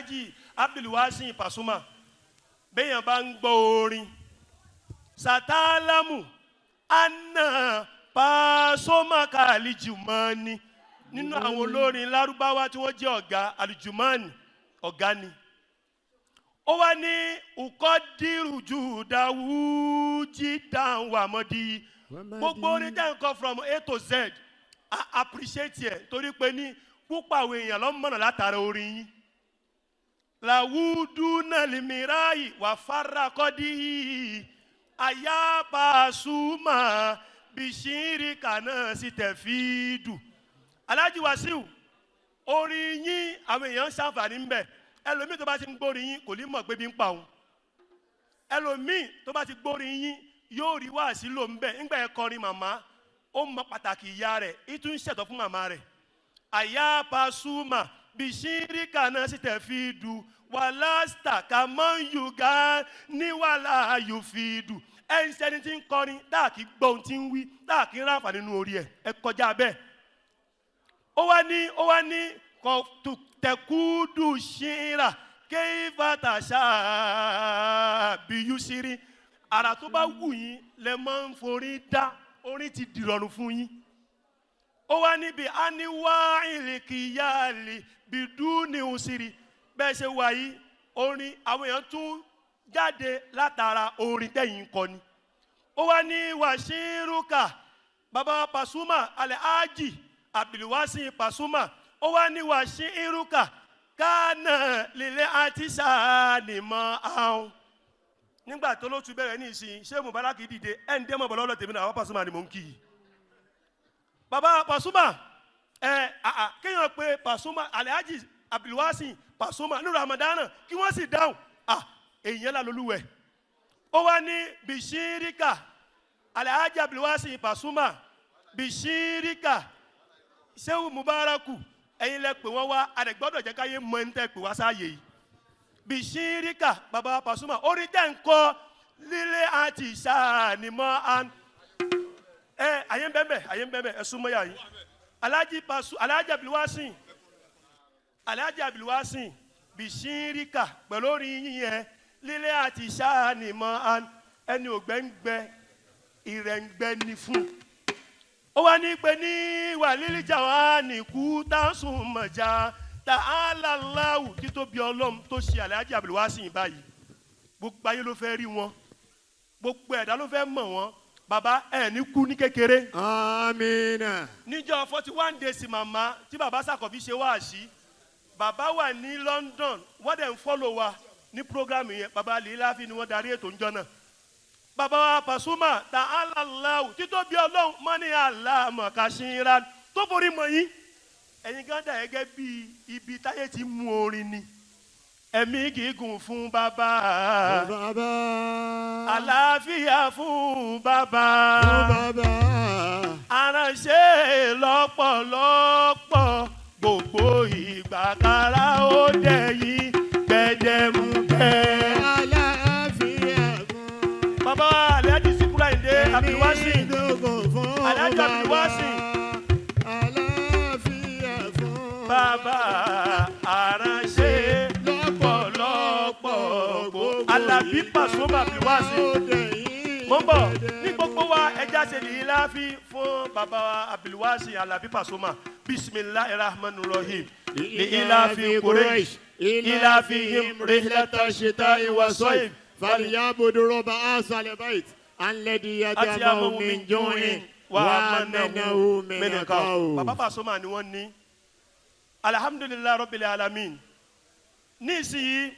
Alhaji Abdulwasin Pasuma, béèyàn bá ń gbọ́ orin Sàtàlámù Anna Pasuma Kàlíjùmọ́ni, nínú àwọn olórin Lárúbáwá tí wọ́n jẹ́ ọ̀gá Alijumani, ọ̀gá ni. Ó wá ní ukọ́dírùjú dáwùjí dáhùn àmọ́dí. Gbogbo orin tẹ́ ń kọ from A to Z, I appreciate ẹ̀, torí pé ní púpọ̀ àwọn èèyàn ló mọ̀nà látara orin yín. Làwùdú náà lè mìíràn wà fara kọ́dí àyà Pasuma bìṣírí kànáà sí tẹ̀fídù. Alhaji Wasiu, orin yín, àwọn èèyàn ń ṣàǹfààní ń bẹ̀. Ẹlòmíì tó bá ti ń gbórin yín kò ní mọ̀ pé bí ń pa òun. Ẹlòmíì tó bá ti gbórin yín yóò rí wáàsí lò ń bẹ̀. Ńgbà ẹ kọrin màmá, ó mọ pàtàkì ìyá rẹ̀, ìtún ṣẹ̀tọ́ fún màmá rẹ̀. Àyà Pasuma bìṣírí kànáà sì tẹ̀ fi dù wàlásítà kàmọ́nyùgá ní wàhálà yóò fi dù. Ẹ ń sẹ́ni tí ń kọrin táàkì gbọ́ ohun tí ń wí, táàkì ń ráǹfà nínú orí ẹ̀. Ẹ kọjá bẹ́ẹ̀. Ó wá ní tẹkúdù ṣíra kéfàtàṣà bíyúsírí. Àrà tó bá wù yín lẹ máa ń forí dá, orin ti dìrọ̀rùn fún yín. Ó wá níbi aníwá ìlìkìyàlì bìdúni òsìrì. Bẹ́ẹ̀ ṣe wà yìí, orin àwọn èèyàn tún jáde látara orin tẹ̀yìn kọ ni. Ó wá ní wàṣírùkà, baba Pasuma, Alhaji Abdulwasin Pasuma, ó wá ní wàṣírùkà kánà lílé àti sàánìmọ̀ àwọn. Nígbà tó ló tún bẹ̀rẹ̀ ní ìsìn, ṣé Mubaraki dìde ẹ̀ ń dẹ́mọ̀ bọ̀ lọ́dọ̀ tèmi náà. Àwọn Pasuma ni mò ń kì í. Baba Pasuma ẹ àà, kéèyàn pé Pasuma, Alhaji Abdulwasin Pasuma, ní Ramadana kí wọ́n sì dáhùn à, èèyàn là lólúwẹ̀. Ó wá ní bìṣíríkà, Alhaji Abdulwasin Pasuma, bìṣíríkà, Sehu Mubaraku, ẹ̀yin lẹ pè wọ́n wá, àdẹ̀gbọ́dọ̀ jẹ́ káyé mọ ẹni tẹ́ pè wá sáàyè yìí. Bìṣíríkà, baba Pasuma, orí tẹ́ ń kọ́ lílé àti ìṣànímọ́ ẹ. Àyè ń bẹ́ẹ̀, àyè ń bẹ́ẹ̀, ẹ súnmọ́ yà yín. Alhaji Pasu, Alhaji Abdulwasin, Alhaji Abdulwasin, bìṣíríkà, pẹ̀lú orin yín yẹn, lílé àti ìṣànímọ́, ẹni ògbẹ́ngbẹ́ ìrẹ̀ngbẹ́ ni fún. Ó wá ní pé ní wàlílíjà wà ní kú táǹsùn mọ̀já tá a láláwù. Títóbi Ọlọ́run tó ṣe Alhaji Abdulwasin báyìí, gbogbo ayé ló fẹ́ rí wọn, gbogbo ẹ̀dá ló fẹ́ mọ̀ wọ́n. Bàbá, ẹ̀ ní kú ní kékeré. Amina. Níjọ́ 41 days màmá tí bàbá Sàkọ̀bí ṣe wáàsí, bàbá wà ní London, wọ́n dẹ̀ ń follow wa ní program yẹn. Bàbá Líláfi ni wọ́n darí ètò ńjọ́ náà. Bàbá wa Pasuma, ta aláwù, títóbi Ọlọ́run mọ́ ní aláàmọ̀kàṣínra tó forí mọ́ yín. Ẹ̀yin gan dà gẹ́gẹ́ bí ibi táyé ti mú orin ni. Ẹ̀mí gígùn fún bàbá. Bàbá. Àlàáfíà fún bàbá. Bàbá. Aránṣẹ́ lọ́pọ̀lọpọ̀, gbogbo ìgbà kára ó dẹ̀yìn gbẹdẹmukẹ́. Àlàáfíà fún. Bàbá Alhaji Sikiru Ayinde Abdulwasin. Ẹ̀mí gígùn fún Alhaji bàbá. Abdulwasin. Àlàáfíà fún. Bàbá, aránṣẹ́ lọ́pọ̀lọpọ̀, Alabi Pasuma Abdulwasin. Mo ń bọ̀ ní gbogbo wa, ẹja ṣe lè láàfin fún bàbá wa Abdulwasin Alabi Pasuma. Bisimilahi rahman rahim. Li ilafi Quraish ilafihim rihlata shita'i wa sayf. فليعبدوا رب هذا البيت الذي أطعمهم من جوع وآمنهم من خوف. Bàbá Pasuma ni wọ́n ní. Alhamdulilayi rabbil alamin. Ní ìsinyìí.